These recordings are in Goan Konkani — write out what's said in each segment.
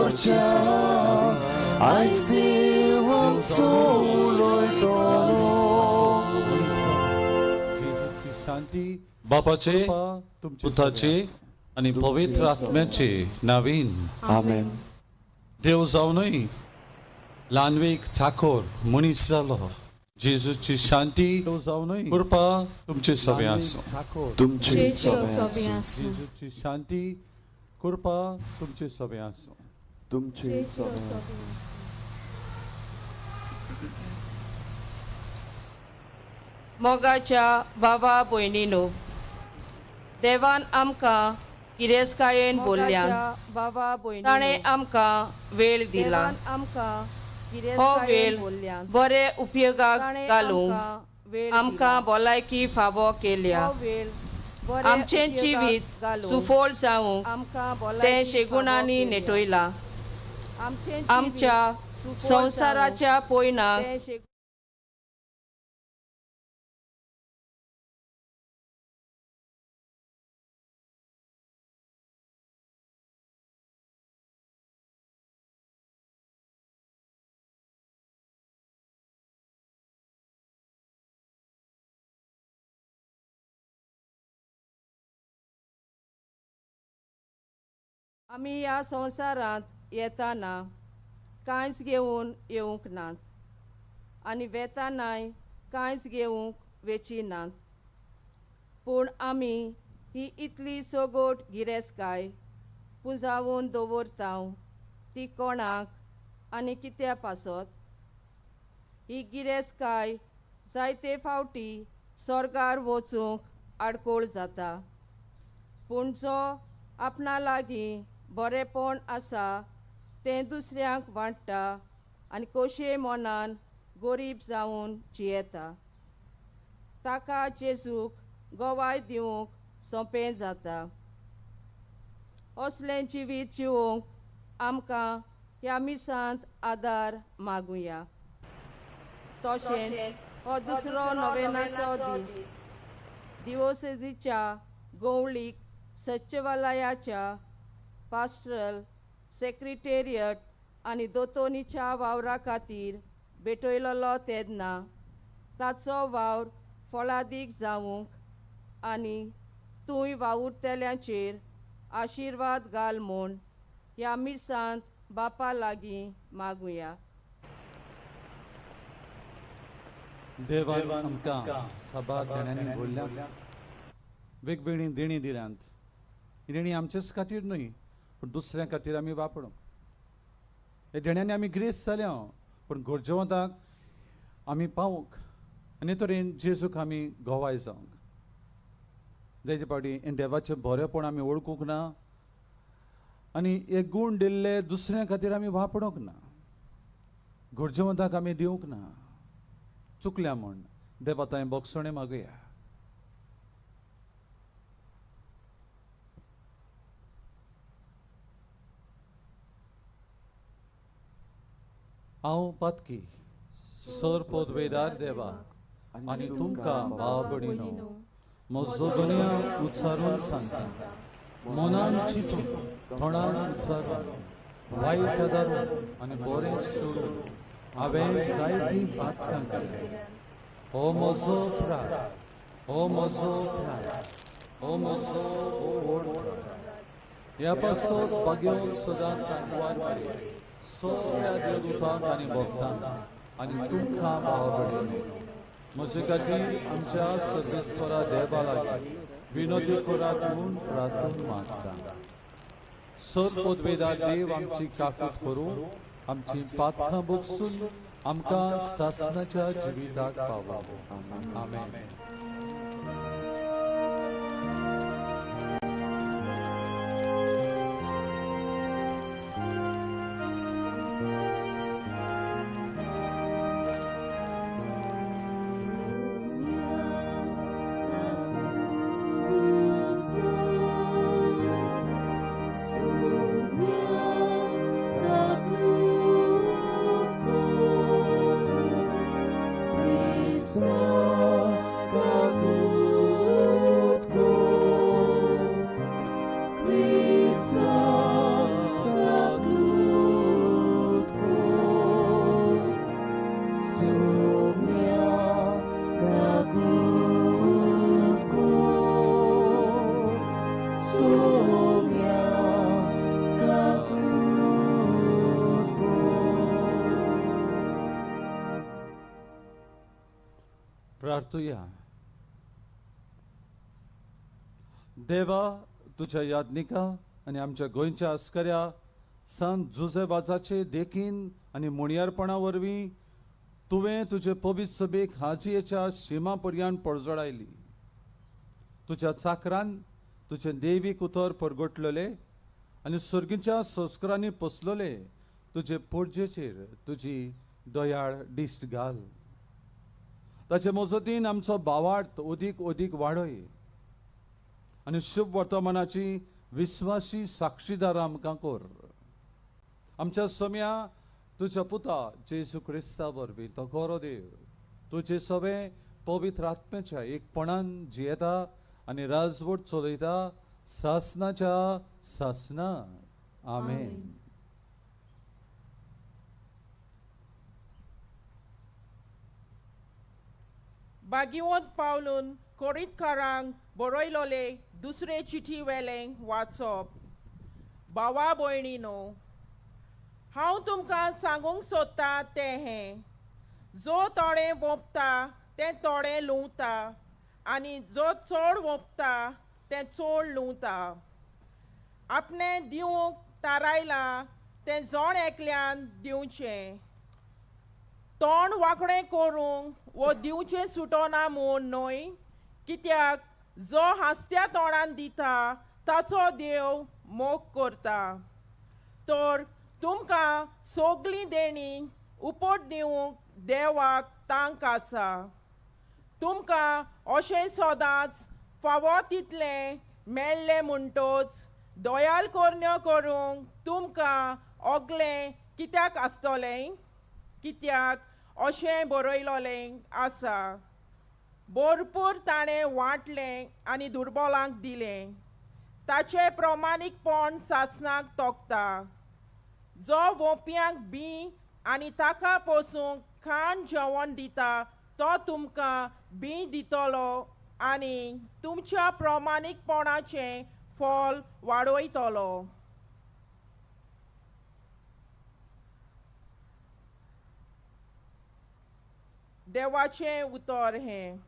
करच्या आयज देव आमचो उलयतलो. शांती बापाचे, पुताचे आनी पवित्र आत्म्याचे नावीन. आमेन. देव जावनूय ल्हानवीक चाकोर मनीस जालो. जेजूची शांती, कृपा तुमचे सगळे आसूं. तुमचे जेजू सगळे सगळे आसूं. जेजूची शांती, कृपा तुमचे सगळे आसूं. तुमचे सगळे. मोगाच्या बाबा भयणीनो, देवान आमकां गिरेस्तकायेन बोल्ल्यान ताणें आमकां वेळ दिला. हो वेळ बरे उपयोगाक घालूंक आमकां भलायकी फावो केल्या. आमचें जिवीत सुफळ जावंक तें शेगुणांनी नेटयलां. आमच्या संवसाराच्या पयणाक आमी ह्या संवसारांत येताना कांयच घेवन येवंक नात आनी वेतानाय कांयच घेवंक वेची नात. पूण आमी ही इतली सगोट गिरेस्तकाय पुंजावन दवरता ती कोणाक आनी कित्या पासत? ही गिरेस्तकाय जायते फावटी स्वर्गार वचूंक आडकोळ जाता. पूण जो आपणा लागीं बरेंपण आसा तें दुसऱ्यांक वांट्टा आनी खोशये मनान गरीब जावन जियेता ताका जेजूक गवाय दिवंक सोंपें जाता. असलें जिवीत जिवोवंक आमकां ह्या मिसांत आदार मागुया. तशेंच हो दुसरो नोवेनाचो दीस दिवोसेजीच्या गोवळीक सचिवालयाच्या पास्टरल सेक्रेटेरियट आनी दोतोनीच्या वावरा खातीर भेटयलेलो तेन्ना ताचो वावर फळादीक जावंक आनी तूंय वावुरतल्यांचेर आशिर्वाद घाल म्हूण ह्या मिसांत बापा लागीं मागुया. देवान आमकां साबार देण्यांनी बोल्ल्या, वेगवेगळीं देणीं दिल्यांत. ही देणीं आमचेच खातीर न्हय पूण दुसऱ्या खातीर आमी वापरूंक. ह्या देण्यांनी आमी ग्रेस जाल्या पूण गरजेवंताक आमी पावूंक आनी तरेन जेजूक आमी गवाय जावंक. जायते फावटी हें देवाचें बरेंपण आमी वळखूंक ना आनी हे गूण दिल्ले दुसऱ्या खातीर आमी वापरूंक ना, गरजेवंताक आमी दिवंक ना. चुकल्या म्हूण देवा तांय बोगसणें मागया. हांव पातकी सर पदवेदार देवा आनी तुमकां भाव भयणीनो म्हजो गुन्यांव उच्चारून सांगता. मनान चिंतून, तोंडान उच्चारून, वायट आदारून आनी बरें सोडून हांवें जायतीं पातकां केलीं. हो म्हजो अपराध, हो म्हजो अपराध, हो म्हजो व्हड अपराध. ह्या पासत भाग्यवंत सदांच सांगवार मारया सगळ्या देवदूतांक आनी भक्तांक आनी तुमकां भाव भयणीनो म्हजे खातीर आमच्या सर्वेस्परा देवा लागीं विनोदी करात म्हूण प्रार्थना मागता. सर पदवेदार देव आमची काकूत करूं, आमची पातकां बोगसून आमकां सासणाच्या जिविताक पावो. आमेन. Christ. प्रार्थुया. देवा, तुज्या यादनिका आनी आमच्या गोंयच्या आस्कऱ्या संत जुजे वाजाचे देखीन आनी मुणयारपणा वरवीं तुवें तुजे पवित्र सभेक हाजियेच्या शिमा पर्यंत परजळायली. तुज्या चाकरान तुजें देवीक उतर परगटलेले आनी सर्गीच्या संस्कारांनी पोसलेले तुजे पोरजेचेर तुजी दयाळ दिश्ट घाल. ताचे मजतीन आमचो भावार्थ अदीक अदीक वाडय आनी शुभ वर्तमानाची विस्वासी साक्षीदार आमकां कर. आमच्या सम्या तुज्या पुता जेजू क्रिस्ता वरवीं तो खरो देव तुजे सगळे पवित्र आत्म्याच्या एकपणान जियेता आनी राजवट चलयता सासनाच्या सासना. आमेन. बागिवंत पावलून कोरितकारांक बरयलोले दुसरे चिठी वेलें वाचप. भावा भयणीनो, हांव तुमकां सांगूंक सोदता तें हें, जो थोडें वोंपता तें थोडें लुंवता आनी जो चड वोंपता तें चड लुंवता. आपणें दिवंक थारायलां तें जण एकल्यान दिवचें. तोंड वांकडें करूंक वो दिवचें सुटोना म्हूण न्हय, कित्याक जो हांसत्या तोंडान दिता ताचो देव मोग करता. तर तुमकां सगळीं देणीं उपट दिवंक देवाक तांक आसा. तुमकां अशें सदांच फावो तितलें मेळ्ळें म्हणटच दयाल करण्यो करूंक तुमकां ओगलें कित्याक आसतलें? कित्याक अशें बरयलोलें आसा, भरपूर ताणें वांटलें आनी दुर्बलांक दिलें. ताचें प्रमाणीकपण सासणाक तोखता. जो वोंपयांक बी आनी ताका पोसूंक खाण जेवण दिता तो तुमकां बी दितलो आनी तुमच्या प्रमाणीकपणाचें फल वाडयतलो. देवाचें उतर हें.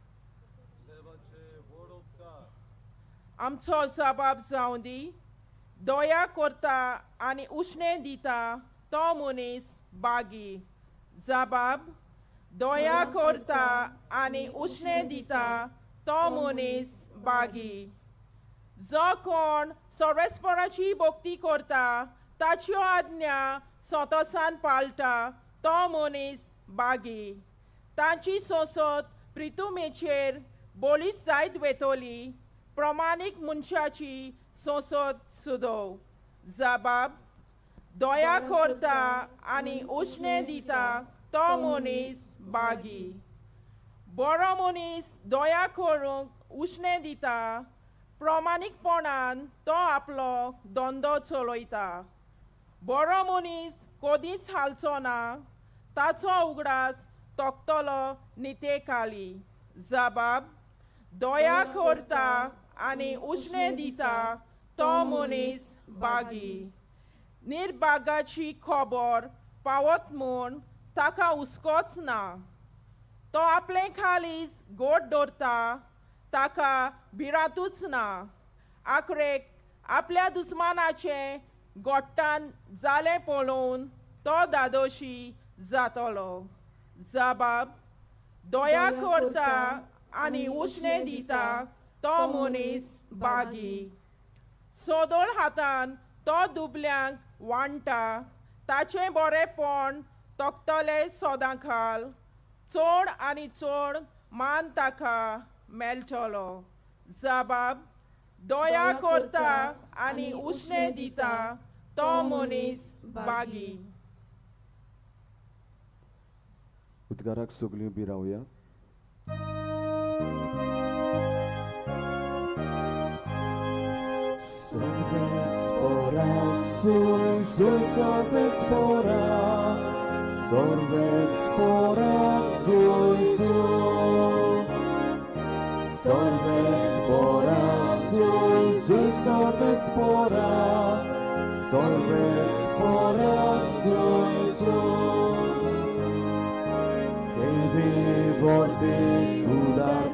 आमचो जबाब जावं दी. दया करता आनी उश्णें दिता तो मनीस बागी. जबाब, दया करता आनी उश्णें दिता तो मनीस बागी. जो कोण सर्वेस्पराची भक्ती करता ताच्यो आज्ञा संतोसान पाळटा तो मनीस बागी. तांची संसद प्रितुमेचेर बोलीस जायत वेतली. प्रमाणीक मनशाची संसद सुदोव. जबाब, दया करता आनी उश्णें दिता तो मनीस बागी. बरो मनीस दया करूंक उश्णें दिता. प्रमाणीकपणान तो आपलो धंदो चलयता. बरो मनीस कदींच हालचो ना. ताचो उगडास तोखतलो नितेकाली. जबाब, दया करता आनी उश्णें दिता तो मनीस बागी. निर्भागाची खबर पावत म्हूण ताका हुस्कोच ना. तो आपलें खालीच गोड दवरता, ताका भिरांतूच ना. आखरेक आपल्या दुस्मानाचें गोट्टान जालें पळोवन तो दादोशी जातलो. जबाब, दया करता आनी उश्णें दिता तो मनीस बागी. सदळ हातान तो दुबल्यांक वांट्टा. ताचें बरेंपण तोखतलें सदां खाल. चड आनी चड मान ताका मेळटलो. जबाब, दया करता आनी उश्णें दिता तो मनीस बागी. उद्गाराक सगळीं उबी रावया.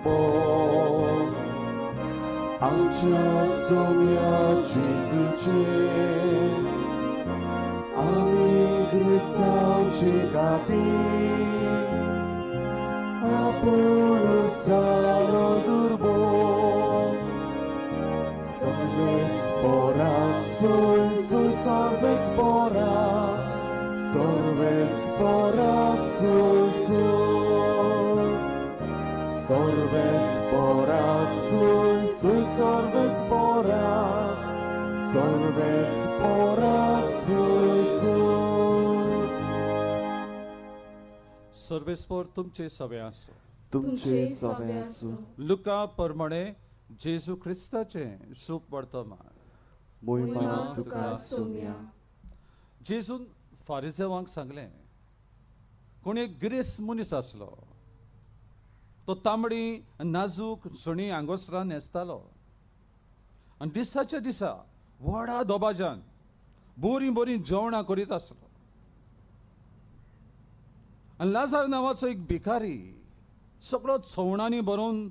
दुर्बो आमच्या सोम्या जेजूचे आमी ग्रेसांवचे खातीर आपूण जालो दुर्बो सर्वेस्पोराक सुय सर्वेस्पोराक सर्वेस्पोराक सुय सर्वेस्पोराक सुय सर्वेस्पोराक सर्वेस्पोराक सुय. सर्वेस्पोर तुमचे सवे आसो. तुमचे सवे आसो. लुका प्रमाणे जेजू क्रिस्ताचें शुभ वर्तमान. मोहिमा तुका सोम्या. जेजून फारिजेवांक सांगलें, कोण एक गिरेस्त मनीस आसलो, तो तांबडी नाजूक सुणी आंगोस्त्रां न्हेसतालो आनी दिसाच्या दिसा व्हडा दबाज्यान बरीं बरीं जेवणां करीत आसलो. आनी लाजार नांवाचो एक भिकारी सगळो सवणांनी भरून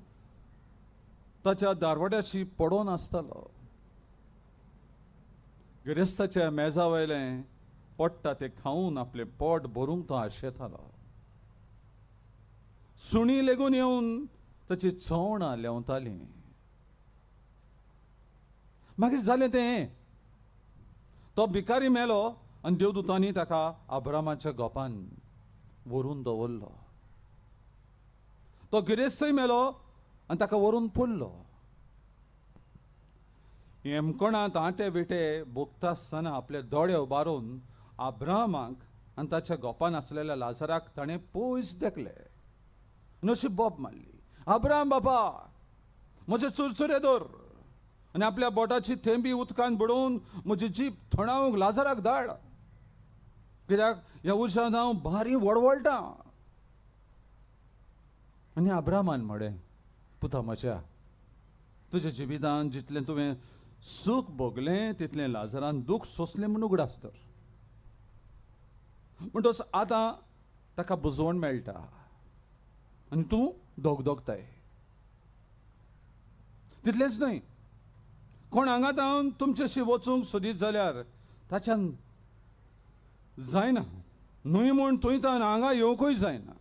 ताच्या दारवट्याशी पडोवन आसतालो. गिरेस्ताच्या मेजा वयलें पडटा तें खावन आपलें पोट भरूंक तो आशेतालो. सुणी लेगून येवन ताची चवणां लेंवतालीं. मागीर जालें तें, तो भिकारी मेलो आनी देवदूतांनी ताका अब्रामाच्या गोपान व्हरून दवरलो. तो गिरेस्तय मेलो आनी ताका व्हरून पुरलो. हेमकोणांत आंटे विटे भोगता आसतना आपले दोळे उबारून अब्राहमाक आनी ताच्या गोपान आसलेल्या लाजराक ताणें पयस देखले आनी अशी बोब मारली, अब्राहम बाबा म्हजे चुरचुरे दवर आनी आपल्या बोटाची थेंबी उदकान बुडोवन म्हजी जीब थंडावंक लाजराक धाड, कित्याक ह्या उज्यांत हांव भारी वळवळटां. आनी अब्राहमान म्हळें, पुता म्हज्या, तुज्या जिवितान जितलें तुवें सूख भोगलें तितलें लाजरान दूख सोंसलें म्हूण उगडास तर. म्हणटच आतां ताका बुजवण मेळटा आनी तूं दोगदोगताय. तितलेंच न्हय, कोण हांगा तावन तुमच्याशी वचूंक सोदीत जाल्यार ताच्यान जायना, न्हय म्हूण थंय तावन हांगा येवंकूय जायना,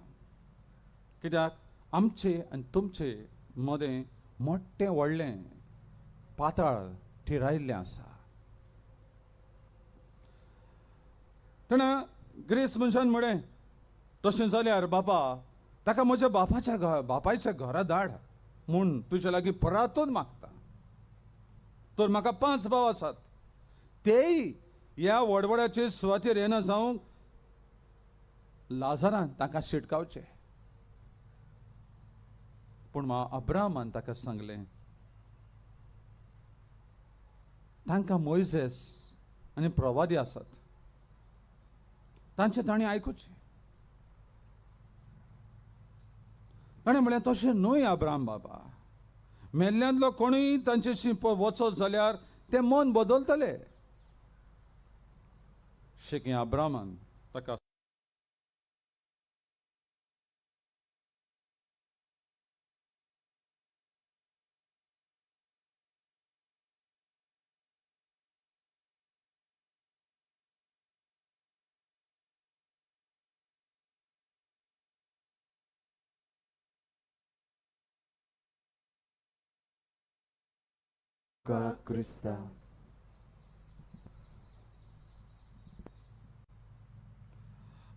कित्याक आमचे आनी तुमचे मदें मोठें व्हडलें पाताळ थिरायल्लें आसा. तेन्ना ग्रेस मनशान म्हळें, तशें जाल्यार बापा ताका म्हज्या बापाच्या बापायच्या घरा धाड म्हूण तुज्या लागीं परातून मागता. तर म्हाका 5 भाव आसात, तेय ह्या वडवड्याचे सुवातेर येना जावंक लाजरान तांकां शिटकावचें. पूण अब्राहमान ताका सांगलें, तांकां मोयजेस आनी प्रवादी आसात, तांचें तांणी आयकुचें. ताणें म्हळें, तशें न्हय अब्राहम बाबा, मेल्ल्यांतलो कोणूय तांचेशी वचत जाल्यार तें मन बदलतले. शेकी अब्राहमान ताका क्रिस्ता.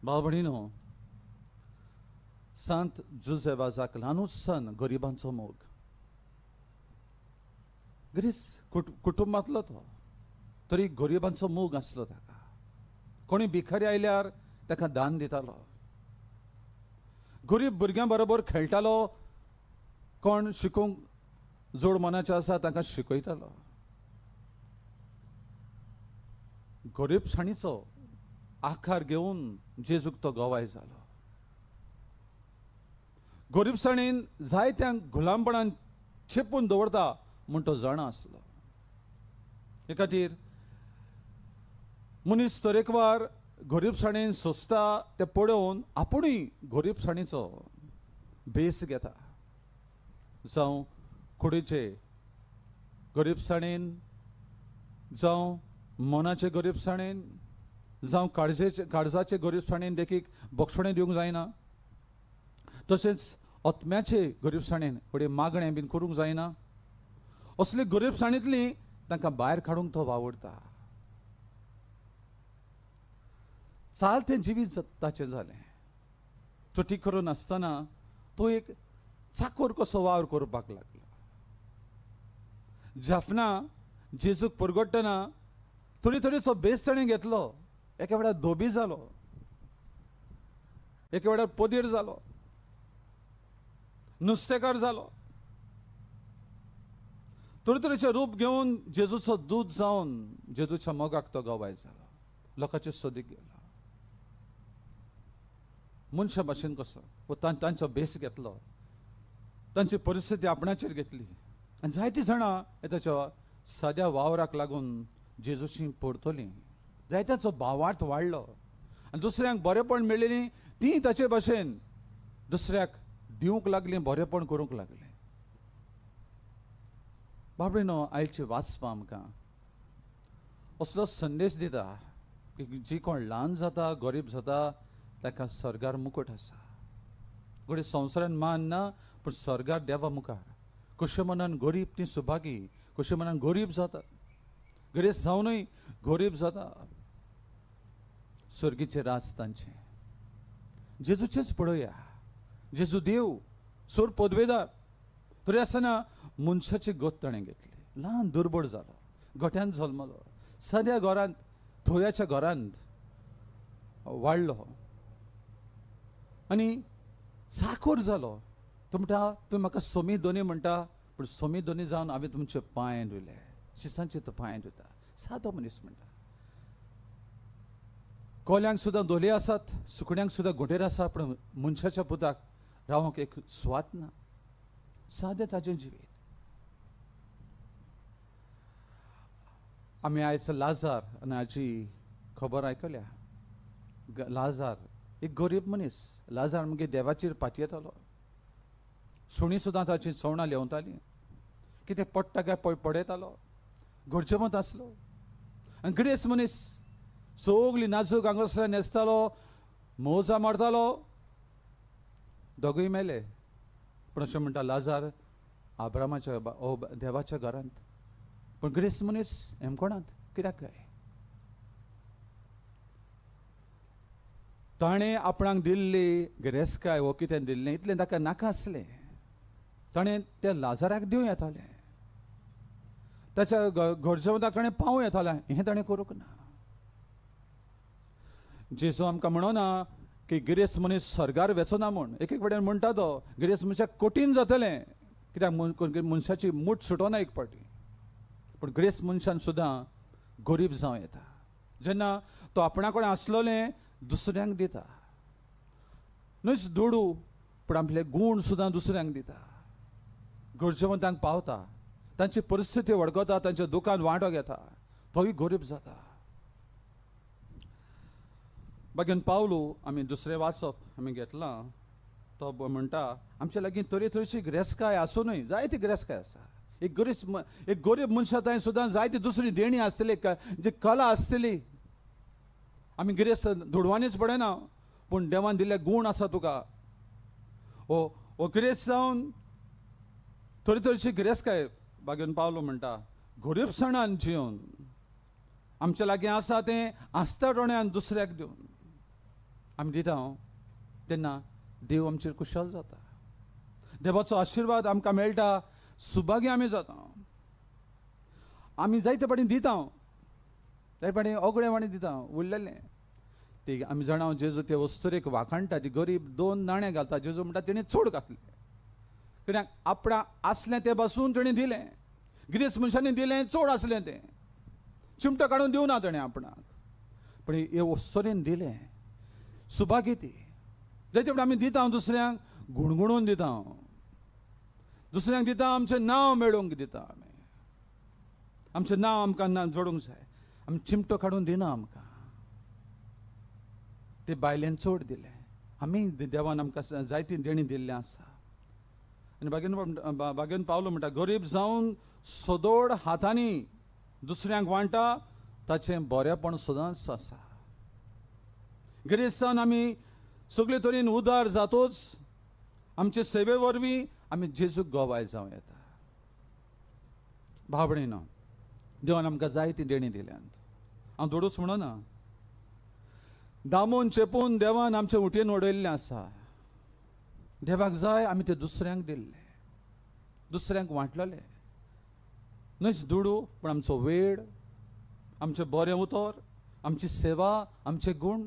भाव भयणीनो, सांत जुझेवाजाक ल्हानूच सन गरिबांचो मोग. ग्रीस कुटुंबांतलो तो, तरी गरिबांचो मोग आसलो ताका. कोणी भिकारी आयल्यार ताका दान दितालो, गरीब भुरग्यां बरोबर खेळटालो, कोण शिकूंक जोड मनाचे आसा तांकां शिकयतालो. गरिबसाणीचो आकार घेवन जेजूक तो गवाय जालो. गरिबसाणेन जायत्यांक गुलामपणान चेपून दवरता म्हूण तो जाणा आसलो. हे खातीर मनीस तरेकवार गरिबसाणेन सोंसता तें पळोवन आपुणूय गरिबसाणीचो भेस घेता. जावं कुडीचे गरिबसाणेन, जावं मनाचे गरिबसाणेन, जावं काळजाचे गरिबसाणेन देखीक बक्षणें दिवंक जायना. तशेंच आत्म्याचे गरिबसाणेन फुडें मागणें बीन करूंक जायना. असली गरिबसाणेंतली तांकां भायर काडूंक तो वावुरता. चालतें जिवीत ताचें जालें. त्रुटी करून आसतना तो एक चाकोर कसो वावर करपाक लागलो. जाफना जेजूक परगट्टना थोडी थोडीचो बेस ताणें घेतलो. एका वेळार धोबी जालो, एका वेळार पदीर जालो, नुस्तेकार जालो. तरे तरेचें रूप घेवन जेजूचो दूत जावन जेजूच्या मोगाक तो गवाय जालो. लोकांचे सोदीक गेलो. मनशा भाशेन कसो तांचो भेस घेतलो, तांची परिस्थिती आपणाचेर घेतली. आनी जायतीं जाणां ताच्या साद्या वावराक लागून जेजूशी परतलीं. जायत्याचो भावार्थ वाडलो आनी दुसऱ्यांक बरेपण मेळ्ळें तीं ताचे भाशेन दुसऱ्याक दिवंक लागलीं, बरेपण करूंक लागलें. बाबडीनो, आयचे वाचपा आमकां असलो संदेश दिता की जी कोण ल्हान जाता, गरीब जाता, ताका स्वर्गार मुकट आसा. घडये संवसारान मान ना, पूण स्वर्गार देवा मुखार कशे मनान गरीब ती सुभागी, कशे मनान गरीब जाता, गिरेस्त जावनूय गरीब जाता. स्वर्गीचे राज तांचें. जेजूचेंच पळोवया. जेजू देव, सोर पदवेदार, तरी आसतना मनशाची गत ताणें घेतली. ल्हान दुर्बळ जालो, गोठ्यान जल्मलो, साद्या घरांत, थोयाच्या घरांत वाडलो आनी चाकोर जालो. तूं म्हणटा तुमी म्हाका सोमी दोनी म्हणटा, पूण सोमी दोनी जावन हांवें तुमचे पांय धुले, शिसांचे तो पांय धुता. सादो मनीस म्हणटा. कोल्यांक सुद्दां धोली आसात, सुकण्यांक सुद्दां घोंटेर आसा, पूण मनशाच्या पुताक रावंक एक सुवात ना. सादें ताजें जिवीत. आमी आयज लाजार आनी हाजी खबर आयकल्या. लाजार एक गरीब मनीस. लाजार मागीर देवाचेर पातयेतालो. सुणी सुद्दां ताची चवणां लेवतालीं. कितें पडटा काय पडयतालो. गरजेमत आसलो. आनी गिरेस्त मनीस सगली नाजूक आंगोसल्यान न्हेसतालो, मोजा मारतालो. दोगूय मेले. पूण अशें म्हणटा लाजार आब्रामाच्या देवाच्या घरांत, पूण गिरेस्त मनीस हेमकोणांत. कित्याक काय? ताणें आपणाक दिल्ली गिरेस्तकाय वो कितें दिल्लें इतलें ताका नाका आसलें. ताणें त्या लाजाराक दिवं येतालें, ताच्या गरजेवंताक ताणें पावूं येतालें. हें ताणें करूंक ना. जेजू आमकां म्हणना की गिरेस्त मनीस स्वर्गार वचना म्हूण. एक एक कडेन म्हणटा तो गिरेस्त मनशाक कठीण जातलें, कित्याक मनशाची मूठ सुटना एक पाटी. पूण गिरेस्त मनशान सुद्दां गरीब जावं येता जेन्ना तो आपणा कडेन आसलोलें दुसऱ्यांक दिता. न्हूच दुडू, पूण आपले गूण सुद्दां दुसऱ्यांक दिता. गरजेवंतांक पावता, तांची परिस्थिती वळखता, तांच्या दुकान वांटो घेता, तोय गरीब जाता. बागेन पावलो आमी दुसरें वाचप आमी घेतलां. तो म्हणटा आमच्या लागीं तरेतरेची गिरेस्तकाय आसुनूय जायती गिरेस्तकाय आसा. एक गरीब मनशा थंय सुद्दां जायती दुसरी देणी आसतली, जी कला आसतली. आमी गिरेस्त दुडवांनीच पळयना, पूण देवान दिल्ले गूण आसा तुका. हो गिरेस्त जावन तरेतरेची गिरेस्तकाय. बागेन पावलो म्हणटा गरीबसणान जिवन आमच्या लागीं आसा तें आसता टोण्यान दुसऱ्याक दिवन आमी दिता तेन्ना देव आमचेर कुशल जाता. देवाचो आशिर्वाद आमकां मेळटा, सुभागी आमी जाता. आमी जायते फाटीं दिता, जायते फाटीं ओगळे वाणी दिता उरलेलें ती आमी जाणा. जेजू ते वस्तुरेक वाखाणटा, ती गरीब 2 नाणें घालता. जेजू म्हणटा तेणें चड घातलें, कित्याक आपणा आसलें तें बसून तेणें दिलें. गिरेस्त मनशांनी दिलें चड आसलें तें, चिमटो काडून दिवना तेणें आपणाक, पूण हे वस्तुरेन दिलें. सुभागी ती. जायते फावटी आमी दिता दुसऱ्यांक गुणगुणून दिता, दुसऱ्यांक दिता, आमचें नांव मेळोवंक दिता. आमी आमचें नांव आमकां जोडूंक जाय, आमी चिमटो काडून दिना आमकां. ते बायलेन चड दिलें. आमी देवान आमकां जायती देणी दिल्लें आसा. आनी बागेन पावलो म्हणटा गरीब जावन सदोड हातांनी दुसऱ्यांक वांटा ताचें बरेंपण सदांच आसा. गिरेस्त जावन आमी सगळे तरेन उदार जातोच आमचे सेवे वरवीं आमी जेजूक गवाय जावं येता. भाव भयणीनो, देवान आमकां जायती देणी दिल्यांत. हांव दुडूच म्हणना, दामून चेपून देवान आमचे उटयेन उडयल्लें आसा. देवाक जाय आमी ते दुसऱ्यांक दिल्ले, दुसऱ्यांक वांटलेले. न्हयच दुडू पूण आमचो वेळ, आमचें बरें उतर, आमची सेवा, आमचे गूण.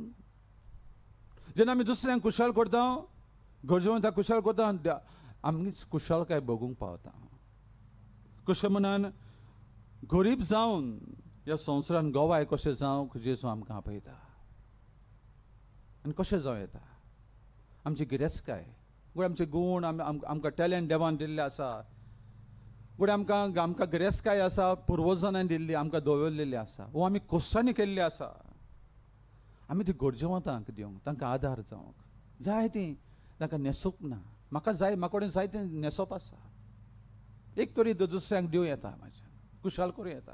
जेन्ना आमी दुसऱ्यांक कुशाल करता, गरजेवंताक कुशाल करता, आमगीच कुशालकाय भोगूंक पावता. कशें म्हणान गरीब जावन ह्या संवसारान गवाय कशें जावंक जेजू आमकां आपयता आनी कशें जावं येता. आमची गिरेस्तकाय, गुड आमचे गूण, आमकां टॅलंट देवान दिल्लें आसा, गुड आमकां आमकां गिरेस्तकाय आसा, पुर्वजांनी दिल्ली, आमकां दवरलेली आसा, वो आमी कोश्टांनी केल्ली आसा. आमी ती गरजेवंतांक दिवंक, तांकां आदार जावंक जाय, ती तांकां न्हेसूंक ना. म्हाका जाय, म्हाका कडेन जाय तें न्हेसप आसा, एक तरी दुसऱ्यांक दिवं येता, म्हाज्या कुशाल करूं येता.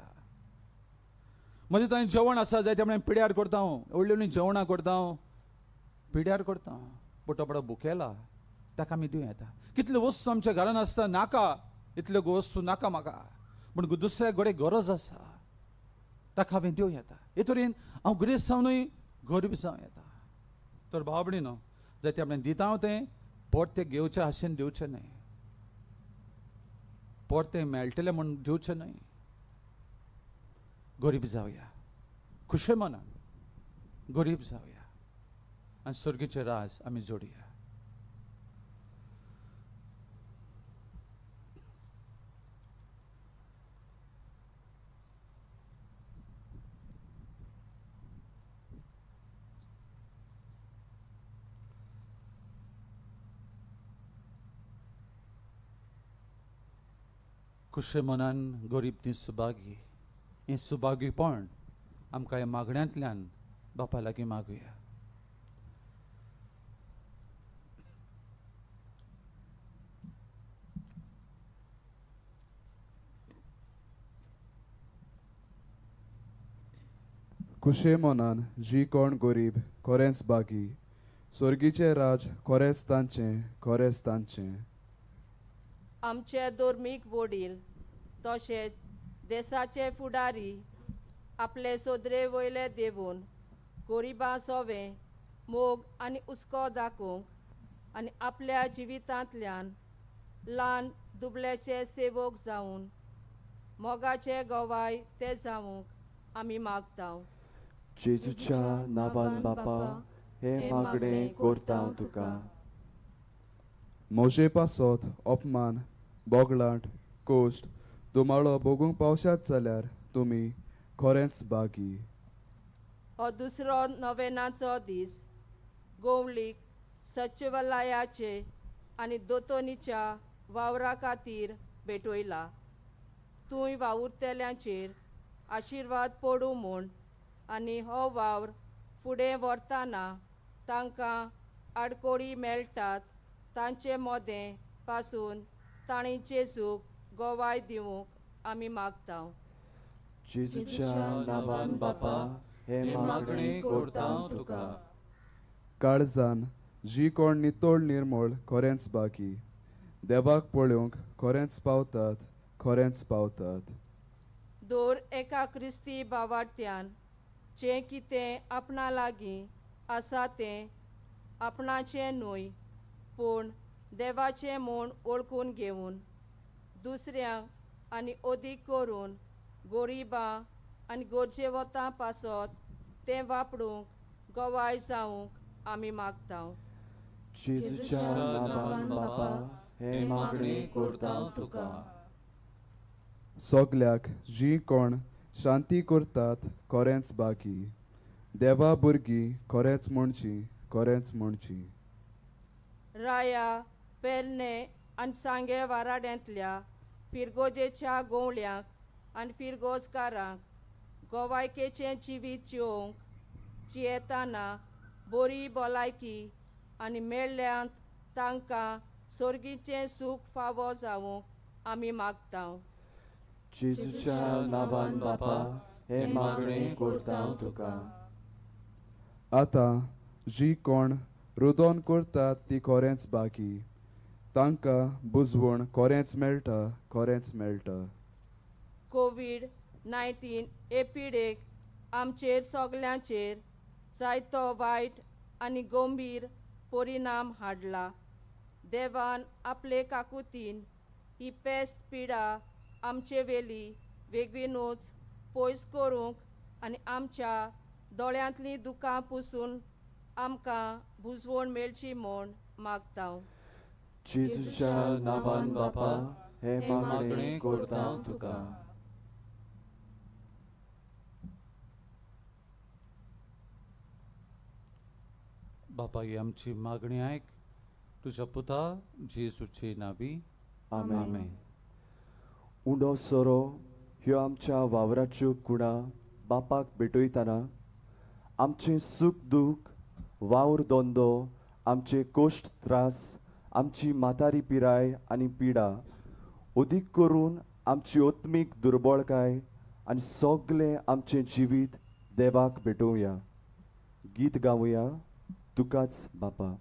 म्हजें थंय जेवण आसा जाय तें पिड्यार करता हांव, व्हडलीं व्हडलीं जेवणां करता हांव, पिड्यार करता हांव, पूण तो बरो भुकेला ताका आमी दिवं येता. कितल्यो वस्तू आमच्या घरान आसता, नाका इतल्यो वस्तू नाका म्हाका, पूण दुसऱ्या घडये गरज आसा ताका हांवें दिवं येता. हे तरेन हांव गिरेस्त जावनूय गरीब जावं येता. तर भाव भयणीनो, जाय तें आपणें दिता हांव तें परतें घेवचें आशेन दिवचें न्हय, परतें मेळटलें म्हूण दिवचें न्हय. गरीब जावया, खुशे मनान गरीब जावया आनी सर्गीचें राज आमी जोडया. खुशे मनान गरीब ती सुभागी, हें सुभागीपण आमकां ह्या मागण्यांतल्यान बापा लागीं मागुया. खुशे मनान जी कोण गरीब खरेंच बागी, स्वर्गीचें राज खरेंच तांचें, खरेंच तांचें. आमचे धर्मीक वडील तशेंच देशाचे फुडारी आपले सोदरे वयले देवून गरिबां सोवे मोग आनी हुस्को दाखोवंक आनी आपल्या जिवितांतल्यान ल्हान दुबळ्याचे सेवक जावन मोगाचे गवाय ते जावंक आमी मागता. जेजूच्या नांवान बापा हे मागणें करता तुका. म्हजे पासत अपमान, बोगलाट, कोश्ट, दुमाळो भोगूंक पावशात जाल्यार तुमी खरेंच बागी. हो दुसरो नोवेनाचो दीस गोवलीक सचिवालयाचे आनी दोतोनीच्या वावरा खातीर भेटयला. तूंय वावुरतल्यांचेर आशिर्वाद पडूं म्हूण आनी हो वावर फुडें व्हरतना तांकां आडकोळी मेळटात तांचे मोदें पासून तांणी जेजूक गवाय दिवंक आमी मागता. जेजूच्या नांवान बापा हे मागणें करता तुका. काळजान जी कोण नितळ निर्मळ खरेंच बाकी, देवाक पळोवंक खरेंच पावतात, खरेंच पावतात. दर एका क्रिस्ती भावार्थ्यान जें कितें आपणा लागीं आसा तें आपणाचें न्हय पूण देवाचें म्हूण वळखून घेवन दुसऱ्यांक आनी अदीक करून गरिबां आनी गरजेवतां पासत तें वापरूंक गवाय जावंक आमी मागता. जेजूच्या नांवान बापा हे मागणें करता तुका. सगल्याक जी कोण शांती करतात खरेंच बाकी, देवा भुरगीं खरेंच म्हणची, खरेंच म्हणची. राया पेरणे आनी सांगे वाराड्यांतल्या फिरगोजेच्या गोवळ्यांक आनी फिरगोजकारांक गोवायकेचें जिवीत जिवंक जियेतना बरी भलायकी आनी मेळ्ळ्यांत तांकां सोर्गीचें सूख फावो जावंक आमी मागता. जेजूच्या नांवान बापा हे मागणें करता तुका. आतां जी कोण रुदोन करतात ती खरेंच बाकी, तांकां बुजवण खरेंच मेळटा, खरेंच मेळटा. कोवीड-19 हे पिडेक आमचेर सगल्यांचेर जायतो वायट आनी गंभीर परिणाम हाडला. देवान आपले काकुतीन ही पेस्त पिडा आमचे वेली वेगळीनूच पयस करूंक आनी आमच्या दोळ्यांतलीं दुकां पुसून आमकां बुजवण मेळची म्हूण मागता. जेजूच्या नांवान बापा हे मागणें करता तुका. बापा ही आमची मागणी आयक, तुज्या पुता जेजूचे नांवी. आमेन. उंडो सोरो ह्यो आमच्या वावराच्यो कुणा बापाक भेटयतना आमचें सूख दूख, वावर धंदो, आमचे कोश्ट त्रास, आमची म्हातारी पिराय आनी पिडा, अदीक करून आमची आत्मीक दुर्बळकाय आनी सगळें आमचें जिवीत देवाक भेटोवया. गीत गावया तुकाच बापा.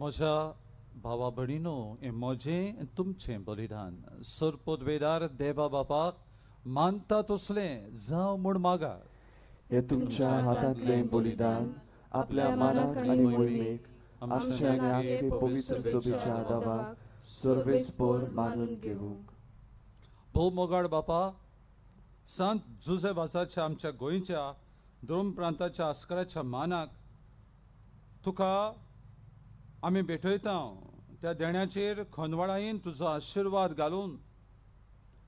म्हज्या भावा भयणीनो, हें म्हजें आनी तुमचें बलिदान सरपोदवेदार देवा बापाक मानता तसलें जावं म्हूण मागात. हे तुमच्या हातांतलें बलिदान आपल्या मानाक आनी मोहिमेक आमच्या आनी आमचे पवित्र सभेच्या आदावाक सर्वेस्पर मानून घेवंक. भोव मोगाळ बापा, संत जुझे वाजाच्या आमच्या गोंयच्या द्रोम प्रांताच्या आस्कराच्या मानाक तुका आमी भेटयता. त्या देण्याचेर खनवाळायेन तुजो आशिर्वाद घालून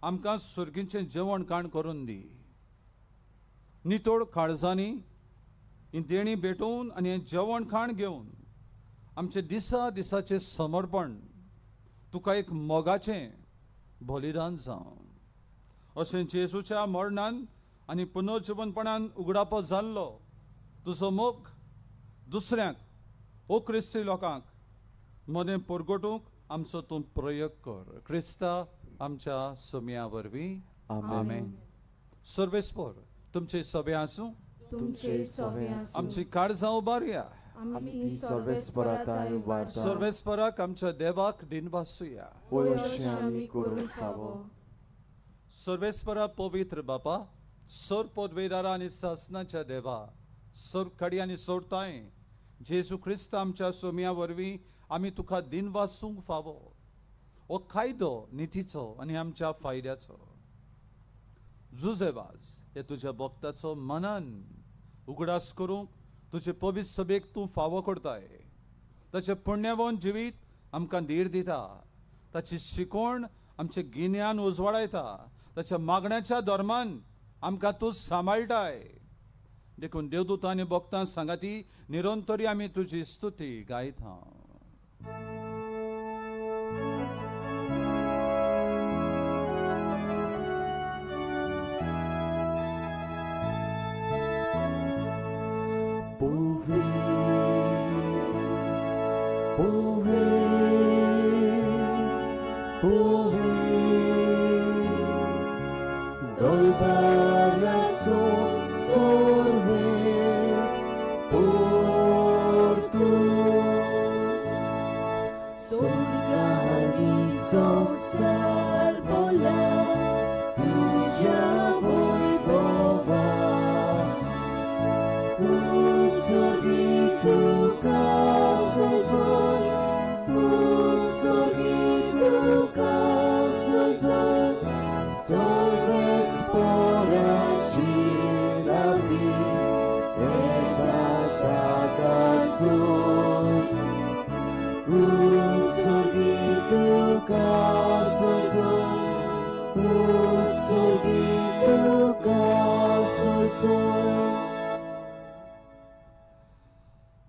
आमकां सुर्गीचें जेवण खाण करून दी. नितोड काळजांनी ही देणी भेटोवन आनी हें जेवण खाण घेवन आमचें दिसा दिसाचें समर्पण तुका एक मोगाचें बलिदान जावं. अशें जेजूच्या मरणान आनी पुनर्जिवनपणान उगडापो जाल्लो तुजो मोग दुसऱ्यांक ओ क्रिस्ती लोकांक मदें परगटूंक आमचो तूं प्रयोग कर. क्रिस्ता आमच्या सोम्या वरवीं. आमेन. सर्वेस्पर तुमचे सभे आसूं, आमची काळजां उबारया, सर्वेस्पराक आमच्या देवाक दिनवासुया. सर्वेस्परा पवित्र बापा, सोर पदवेदारा आनी सासनाच्या देवा, सोर खडी आनी सोरताय जेजू क्रिस्त आमच्या सोम्या वरवीं आमी तुका दिनवासूंक फावो. हो कायदो नितीचो आनी आमच्या फायद्याचो. जुजेवाज हे तुज्या भक्ताचो मनान उगडास करूंक तुजे पवित्र सभेक तूं फावो करताय. ताचें पुण्यवन जिवीत आमकां धीर दिता, ताची शिकवण आमचें गिन्यान उजवाडायता, ताच्या मागण्याच्या धर्मान आमकां तूं सांबाळटाय. देखून देवदूतां आनी भक्तां सांगाती निरंतरी आमी तुजी स्तुती गायता.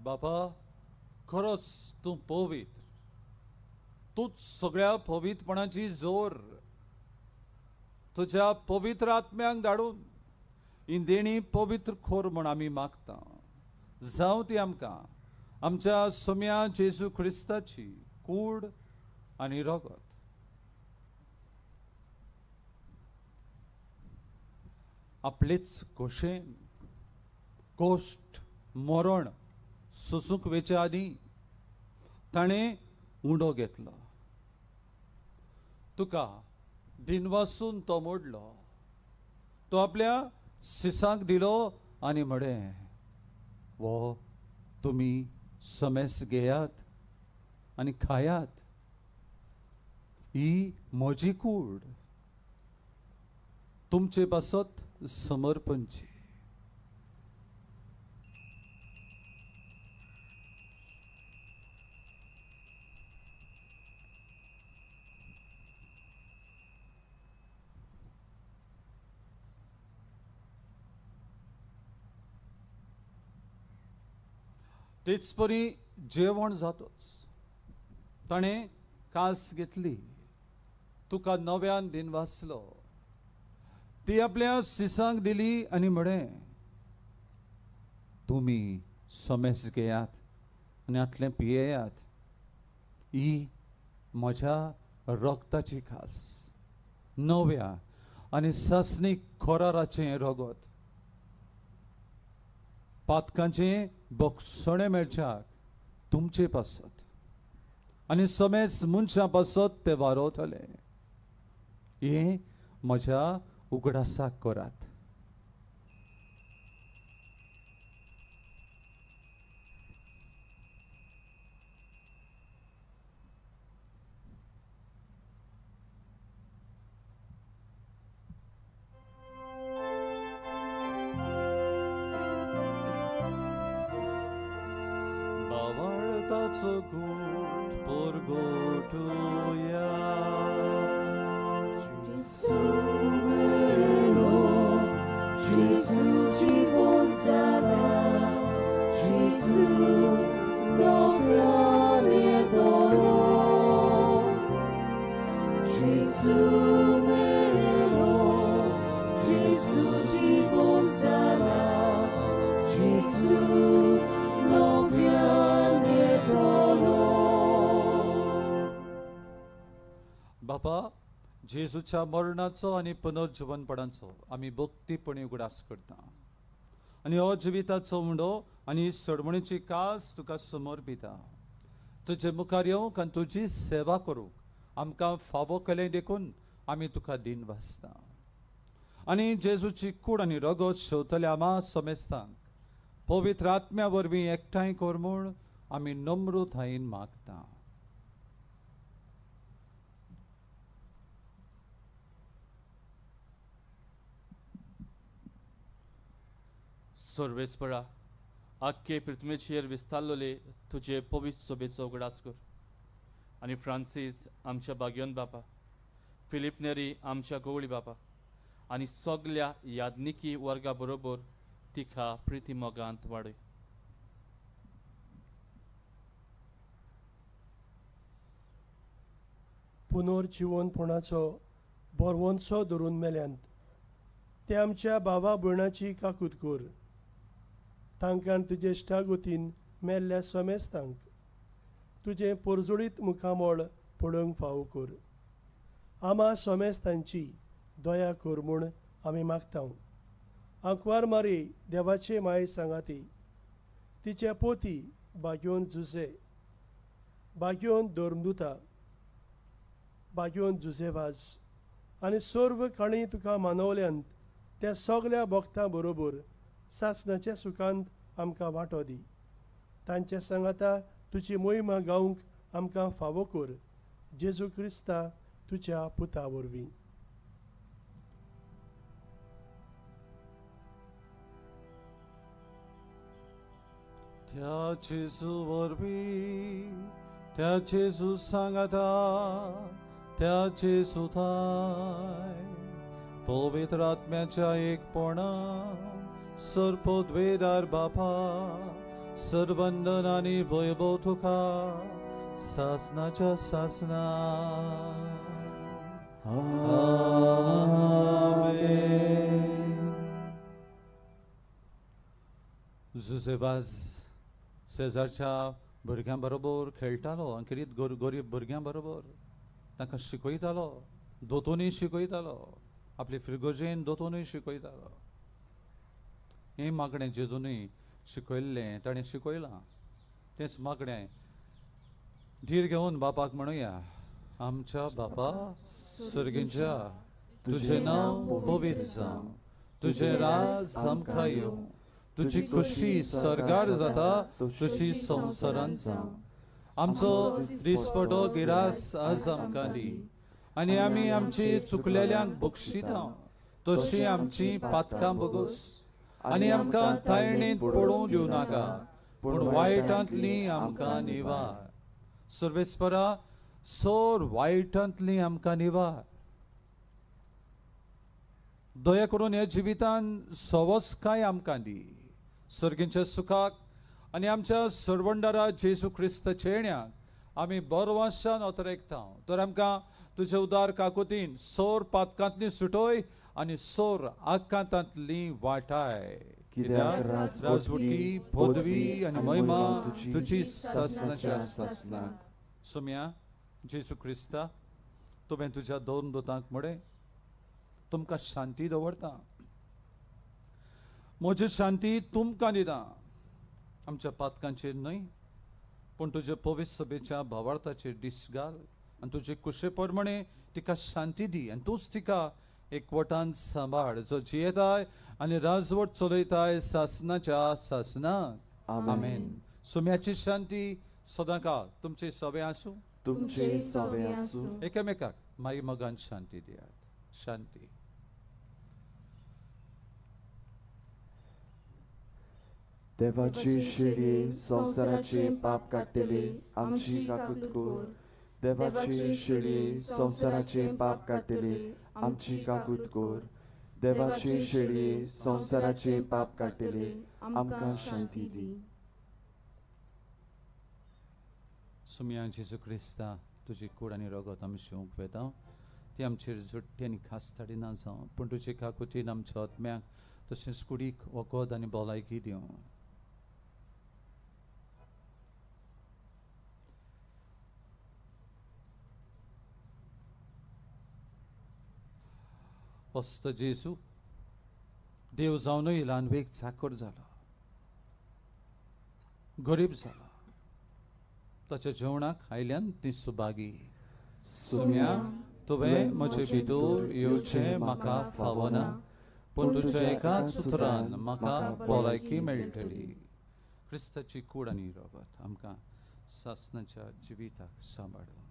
बाबा, खरोच तूं पवित्र, तूंच सगळ्या पवित्रपणाची जोर. तुज्या पवित्र आत्म्यांक धाडून ही देणी पवित्र खोर म्हूण आमी मागता. जावं ती आमकां आमच्या सोम्या जेजू क्रिस्ताची कूड आनी रगत. आपलेच खोशेन कोश्ट मरण सोसूंक वेच्या आदीं ताणें उंडो घेतलो, तुका दिनवासून तो मोडलो, तो आपल्या सिसांक दिलो आनी म्हळें, वो तुमी समेस घेयात आनी खायात, ही म्हजी कूड तुमचे पासत समर्पणची. तेच परी जेवण जातच ताणें कास घेतली, तुका नव्यान दिनवासलो, ती आपल्या सिसांक दिली आनी म्हळें, तुमी समेस घेयात आनी आतलें पियेयात, ही म्हज्या रगताची खास नव्या आनी सासणीक खोराराचें रगत, पातकांचें बक्षणें मेळच्याक तुमचे पासत आनी समेस मनशां पासत ते वारवतले. हें म्हज्या उगडासाक करात. गूट परगोटुया Gesù melo, Gesù जीवन sarà, Gesù noviane dolor. Gesù melo, Gesù जीवन sarà, Gesù noviane dolor. बापा, जेजूच्या मरणाचो आनी पुनर्जीवनपणाचो आमी भक्तीपणी उगडास करता आनी हो जिविताचो उंडो आनी सडमणीची कास तुका समर्पिता. तुजे मुखार येवंक आनी तुजी सेवा करूंक आमकां फावो केलें देखून आमी तुका दिन वाचता. आनी जेजूची कूड आनी रगत शेवतल्या आमा समेस्तांक पवित्र आत्म्या वरवीं एकठांय कर म्हूण आमी नम्रतायेन मागता. सर्वेस्परा, आख्खे पृथ्वीचेर विस्तारलेले तुजे पवित्र सोबेचो उगडास कर आनी फ्रांसीस आमच्या बाग्योन बापा, फिलीप नेरी आमच्या गवळी बापा, आनी सगल्या याज्ञिकी वर्गा बरोबर तिका प्रिती मोगांत वाडय. पुनर्जिवनपणाचो बरवंचो धरून मेल्यांत ते आमच्या भावा भयणाची काकूत कर. तांकां तुजे इश्टागतीन मेल्ल्या समेस्तांक तुजें पोरजोळीत मुखामळ पळोवंक फावो कर. आमा समेस्तांची दया कर म्हूण आमी मागता. आंकवार मारी देवाचे माये सांगाती तिचे पोती बागयोन जुजे बागयोन धर्मदुता बागयोन जुजेवाज आनी सर्व काणी तुका मानवल्यांत त्या सगल्या भक्तां बरोबर सासणाच्या सुखांत आमकां वांटो दी. तांच्या सांगाता तुजी मोहिमा गावंक आमकां फावो कर. जेजू क्रिस्ता तुज्या पुता वरवीं. त्या जेजू वरवीं, त्या जेजू सांगाता, त्या जेजू थाय पवित्र आत्म्याच्या एकपणान सर्वपदवेदार बापा सर्वंदन आनी वैभव तुका सासनाच्या सासना. आमेन. जुजेबाज शेजारच्या भुरग्यां बरोबर खेळटालो आनी गरीब भुरग्यां बरोबर तांकां शिकयतालो, दोतोनूय शिकयतालो, आपले फिरगोजेन दोतोनूय शिकयतालो. हें मागणें जेजूनय शिकयल्लें ताणें शिकयलां. तेंच मागणें धीर घेवन बापाक म्हणुया. आमच्या बापा सर्गींच्या, तुजें नांव पवित्र जावं, तुजें राज आमकां येवं, तुजी खुशी सर्गार जाता तशी संवसारांत जावं. आमचो दिसपटो गिरास आज आमकां दी आनी आमी आमची चुकलेल्यांक बक्षिता तशी आमची पातकां बगोस आनी आमकां तायणेंत पडोवंक दिवं नाका पूण वायटांतली आमकां निवार. सर्वेस्परा सोर वायटांतली आमकां निवार. दया करून ह्या जिवितान सवसकाय आमकां दी. सर्गींच्या सुखाक आनी आमच्या सरवंडारा जेजू क्रिस्ताच्या येण्याक आमी बरवाशान अतरेकता. तर आमकां तुजे उदार काकुतीन सोर पातकांतली सुटोय आनी सोर आकांतांतली वाटाय. कित्याक राजवटी पदवी आनी महिमा तुजी सासनाच्या सासनाक. सोम्या जेजू क्रिस्ता, तुवें तुज्या दोन दुतांक म्हळें तुमकां शांती दवरता, म्हजी शांती तुमकां दिता. आमच्या पातकांचेर न्हय पूण तुजे पवित्र सभेच्या भावार्थाचेर दीस घाल आनी तुजे कुशे प्रमाणे तिका शांती दी आनी तूंच तिका एकवटान सांबाळ, जो जियेताय आनी राजवट चलयताय सासनाच्या सासनाक. आमेन. सोम्याची शांती सदांकाळ तुमचे सवे आसूं, तुमचे सवे आसूं. एकामेकाक माई मगान शांती दियात. शांती. देवाची शेळी संवसाराचे पाप काडटली आमची काकूत कर. देवाची शेळी संवसाराचे पाप काडटली आमची काकूत कर. देवाची शेळी संवसाराचे पाप काडटली आमकां शांती दी. सुम्या जेजू क्रिस्ता, तुजी कूड आनी रगत आमी शिवंक वेता ती आमचेर झुट्टी आनी खास ना जावं पूण तुजे काकुतीन आमच्या आत्म्याक तशेंच कुडीक वखद आनी भलायकी दिवं. फस्त जेजू देव जावनूय ल्हान वेग चाकर जाला, गरीब जाला, ताच्या जेवणाक आयल्यान ती सुभागी. सुम्या तुवें म्हजे भितर येवचें म्हाका फावना पूण तुज्या एकाच उतरान म्हाका भलायकी मेळटली. क्रिस्ताची कूड आनी रगत आमकां सासनाच्या जिविताक सांबाळूं.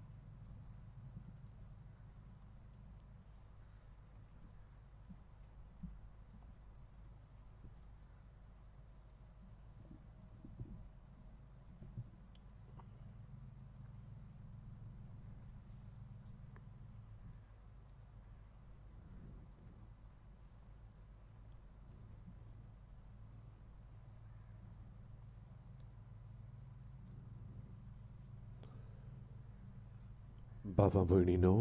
बाबा भयणीनो,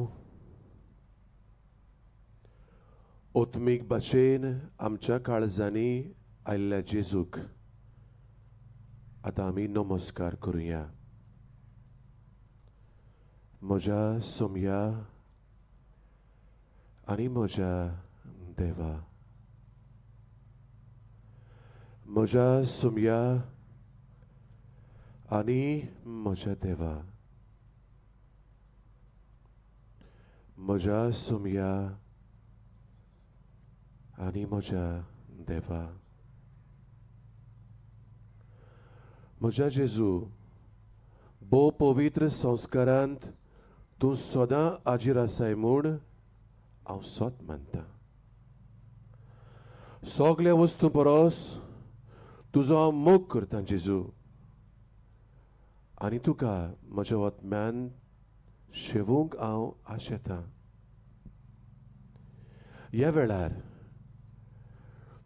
ओत्मीक भाशेन आमच्या काळजांनी आयिल्ल्या जेजूक आतां आमी नमस्कार करुया. म्हज्या सोमया आनी म्हज्या देवा, म्हज्या सोमया आनी म्हज्या देवा, म्हज्या सोमया आनी म्हज्या देवा. म्हज्या जेजू, भोव पवित्र संस्कारांत तूं सदां आजीर आसाय म्हूण हांव सत मानता. सगल्या वस्तू परस तुजो हांव मोग करता जेजू, आनी तुका म्हज्या वतम्यान शेवूंक हांव आशेतां. ह्या वेळार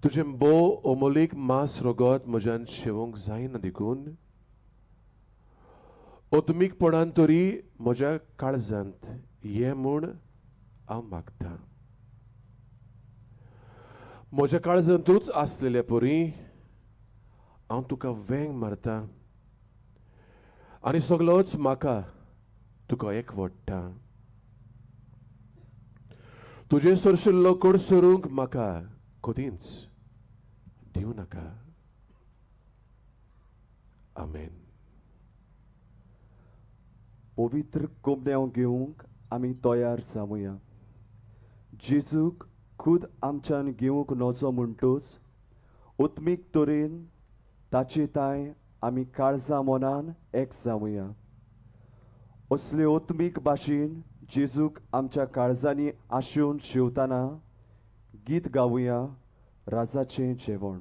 तुजें भोव अमोलीक मांस रगत म्हज्यान शेवूंक जायना देखून ओतमीकपणान तरी म्हज्या काळजांत ये म्हूण हांव मागतां. म्हज्या काळजांतूच आसलेले परी हांव तुका वेंग मारता आनी सगलोच म्हाका तुका एकवट्टा. तुजें सरशिल्लो कडसरूंक म्हाका कदींच दिवं नाका. आमेन. पवित्र कोमड्यांव घेवंक आमी तयार जावया. जेजूक खुद आमच्यान घेवंक नजो म्हणटूच उत्मीक तरेन ताचे ताय आमी काळजा मनान एक जावया. असले ओत्मीक भाशेन जेजूक आमच्या काळजांनी आशेवन शेवतना गीत गावया राजाचें जेवण.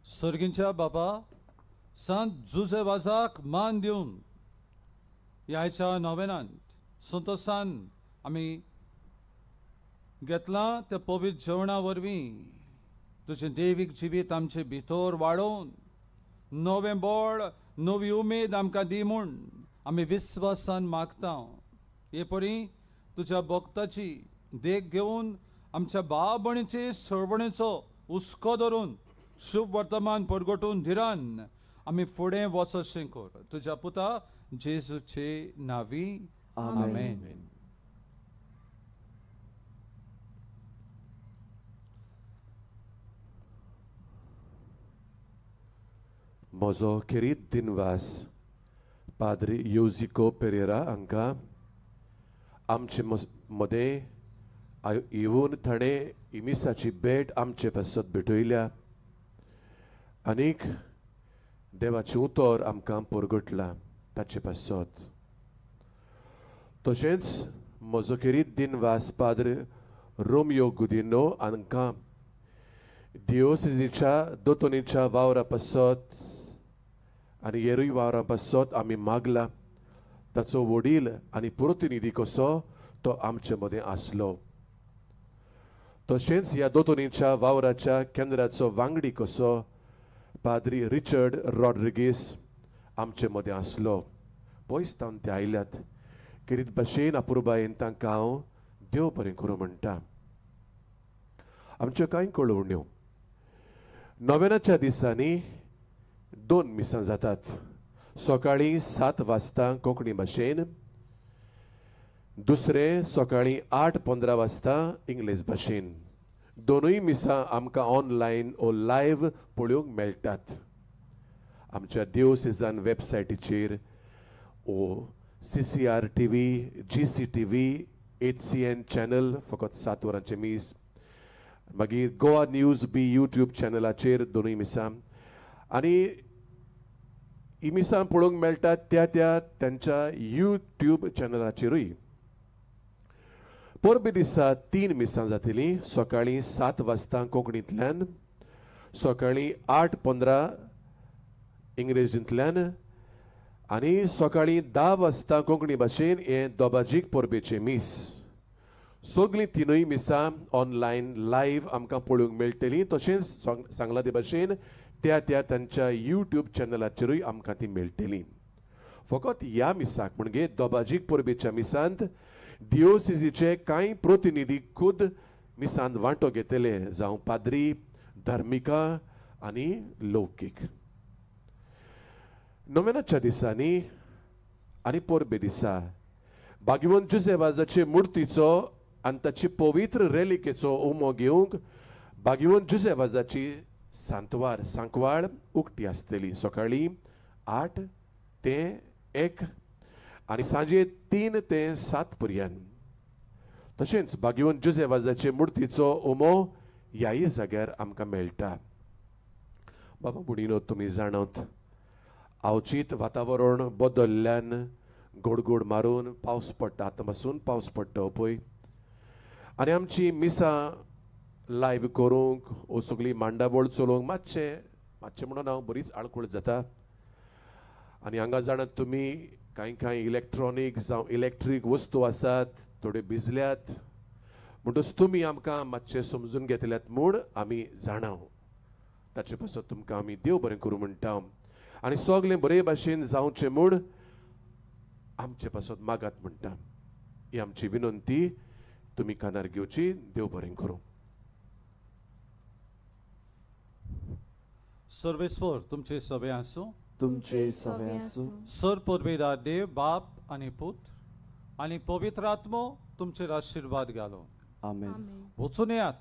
सर्गींच्या बाबा, संत जुजे वाजाक मान दिवन ह्याच्या नोवेनांत संतोसान आमी घेतलां त्या पवित्र जेवणा वरवीं तुजें देवीक जिवीत आमचे भितर वाडोवन नवें बळ, नवी उमेद आमकां दी म्हूण आमी विस्वासान मागता. हे परी तुज्या भक्ताची देख घेवन आमच्या भाव भयणीचे सरवणेचो हुस्को धरून शुभ वर्तमान परगटून धिरान आमी फुडें वचशें कर. तुज्या पुता जेजूचे नांवी आमेन. म्हजो खेरीत दिनवास पाद्री योजिको पेरेरा हांकां आमचे मदें येवन ताणें इमिसाची भेट आमचे पासत भेटयल्या आनीक देवाचें उतर आमकां परगटलां ताचे पासत. तशेंच म्हजो खेरीत दिनवास पाद्र रोमियो गुदिनो हांकां दियोसिजीच्या दोतोनीच्या वावरा पासत आनी हेरूय वावरा पासत आमी मागला. ताचो वडील आनी प्रतिनिधी कसो तो आमचे मदें आसलो. तशेंच ह्या दोतोनीच्या वावराच्या केंद्राचो वांगडी कसो पाद्री रिचर्ड रॉड्रिगीस आमचे मदें आसलो. पयस तावन ते आयल्यात. खेरीत भाशेन अपुरबायेन तांकां हांव देव बरें करूं म्हणटा. आमच्यो कांय कळोवण्यो. नोवेनाच्या दिसांनी 2 मिसां जातात. सकाळीं 7 वाजता कोंकणी भाशेन, दुसरें सकाळीं 8:15 वाजता इंग्लीश भाशेन. दोनूय मिसां आमकां ऑनलायन ओ लायव्ह पळोवंक मेळटात आमच्या दियोसेजान वेबसायटीचेर ओ CCR TV, GCTV, HCN channel फकत 7 वरांचें मीस, मागीर गोवा न्यूज बी यूट्यूब चॅनलाचेर दोनूय मिसां. आनी ही मिसां पळोवंक मेळटात त्या त्या तांच्या यूट्यूब चॅनलाचेरूय. परबे दिसा 3 मिसां जातलीं. सकाळीं 7 वाजता कोंकणींतल्यान, सकाळीं 8:15 इंग्रेजींतल्यान आनी सकाळीं 10 वाजता कोंकणी भाशेन हें दोबाजीक परबेचें मीस. सगळीं 3 मिसां ऑनलायन लायव्ह आमकां पळोवंक मेळटलीं. तशेंच सांगलां ते भाशेन त्या त्या तांच्या यूट्यूब चॅनलाचेरूय आमकां ती मेळटली. फकत ह्या मिसाक म्हणजे दोबाजीक परबेच्या मिसांत दियोसिजीचे कांय प्रतिनिधी खुद मिसांत वांटो घेतले, जावं पाद्री, धार्मिका आनी लौकीक. नोवेनाच्या दिसांनी आनी परबे दिसा भाग्यवंत जुझे वाजाचे मुर्तीचो आनी ताची पवित्र रेलिकेचो उमो घेवंक भाग्यवंत जुझे वाजाची सांतवार सांकवाळ उक्ती आसतली. सकाळीं 8 ते 1 आनी सांजे 3 ते 7 पर्यंत. तशेंच भाग्यवंत जुझे वाजाचे मुर्तीचो उमो ह्याय जाग्यार आमकां मेळटा. बाबा बुडिनो, तुमी जाणात अवचीत वातावरण बदल्ल्यान गोड गोड मारून पावस पडटा. आतां पासून पावस पडटा पळय आनी आमची मिसां लायव्ह करूंक ओ सगळी मांडावळ चलोवंक मातशें मातशें म्हणून हांव बरीच आडखळ जाता. आनी हांगा जाणात तुमी कांय कांय इलेक्ट्रॉनीक जावं इलेक्ट्रीक वस्तू आसात, थोड्यो भिजल्यात, म्हणटच तुमी आमकां मातशें समजून घेतल्यात म्हूण आमी जाणाव. ताचे पासत तुमकां आमी देव बरें करूं म्हणटा आनी सगळें बरे भाशेन जावचें म्हूण आमचे पासत मागात म्हणटा. ही आमची विनंती तुमी कानार घेवची. देव बरें करूं. सर्वेस्वर तुमचे सभे आसूं. तुमचे सभे आसूं. सर परमेरा देव बाप आनी पूत आनी पवित्र आत्मो तुमचेर आशिर्वाद घालो. आमेन. वचून येयात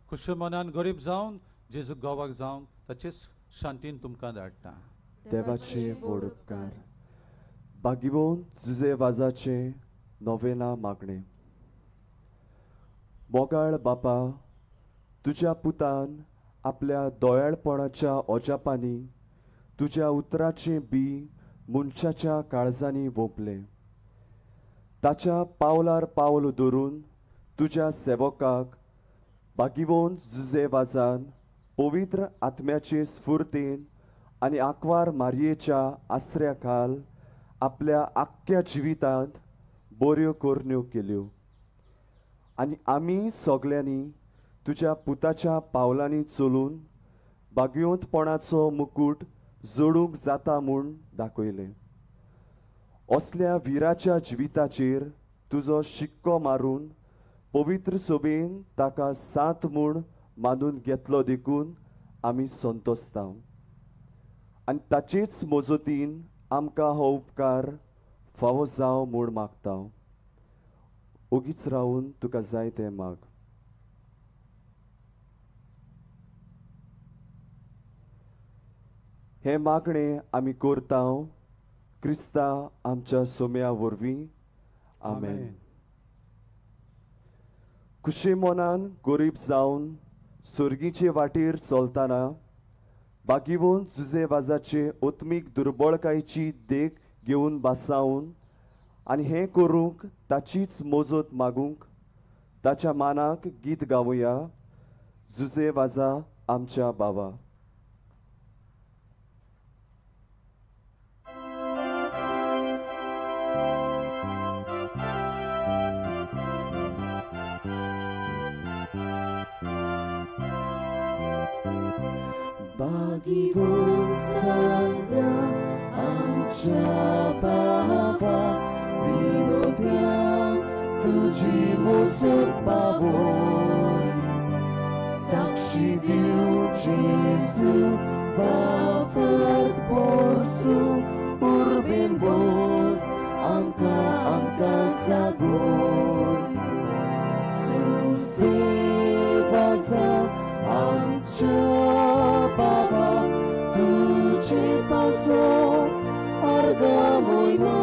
खुशी मनान गरीब जावन जेजू गांवाक जावन ताचेच शांतीन तुमकां धाडटा. देवाचे व्हड उपकार. भाग्यवंत जुझे वाजाचे नोवेना मागणें. मोगाळ बापा, तुज्या पुतान आपल्या दोयाळपणाच्या ओजापांनी तुज्या उतराचें बी मनशाच्या काळजांनी वोंपलें. ताच्या पावलार पावल धरून तुज्या सेवकाक भाग्यवंत जुझे वाजान पवित्र आत्म्याचे स्फुर्तीन आनी आंकवार मारयेच्या आसऱ्या खाल आपल्या आख्ख्या जिवितांत बऱ्यो करण्यो केल्यो आनी आमी सगल्यांनी तुज्या पुताच्या पावलांनी चलून भाग्यवंतपणाचो मुकूट जोडूंक जाता म्हूण दाखयलें. असल्या विराच्या जिविताचेर तुजो शिक्को मारून पवित्र सोबेन ताका सात म्हूण मानून घेतलो देखून आमी संतोसता आनी ताचेच मजतीन आमकां हो उपकार फावो जावं म्हूण मागता. ओगीच रावून तुका जाय तें माग. हें मागणें आमी करता क्रिस्ता आमच्या सोम्या वरवीं. आमेन. खुशी मनान गरीब जावन सर्गीचे वाटेर चलतना बागीवन जुजे वाजाचे ओत्मीक दुर्बळकायेची देख घेवन बासावन आनी हें करूंक ताचीच मोजत मागूंक ताच्या मानाक गीत गावया. जुजे वाजा आमच्या बाबा. बागीवन साल्या आमच्या बाबा विनोद्या तुजी मोजत पावोय साक्षी दिव जेजू बाबत बोरसू उर्बेन बोर आमकां आमकां सागोय सुसे वाजा आमच्या बाबा तुझे पासो अर्गा मोयमा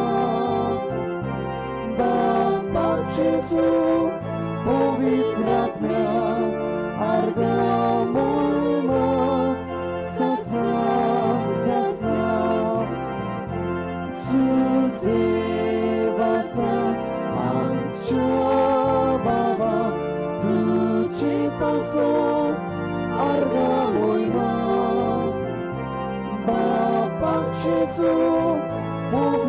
बापा जेजू पवित्र आत्म्या अर्गा मोयमा सासना सासना तुझे वाजा आमच्या बाबा तुझे पासो अर्गा मोयमा बापा जेजू पवित्र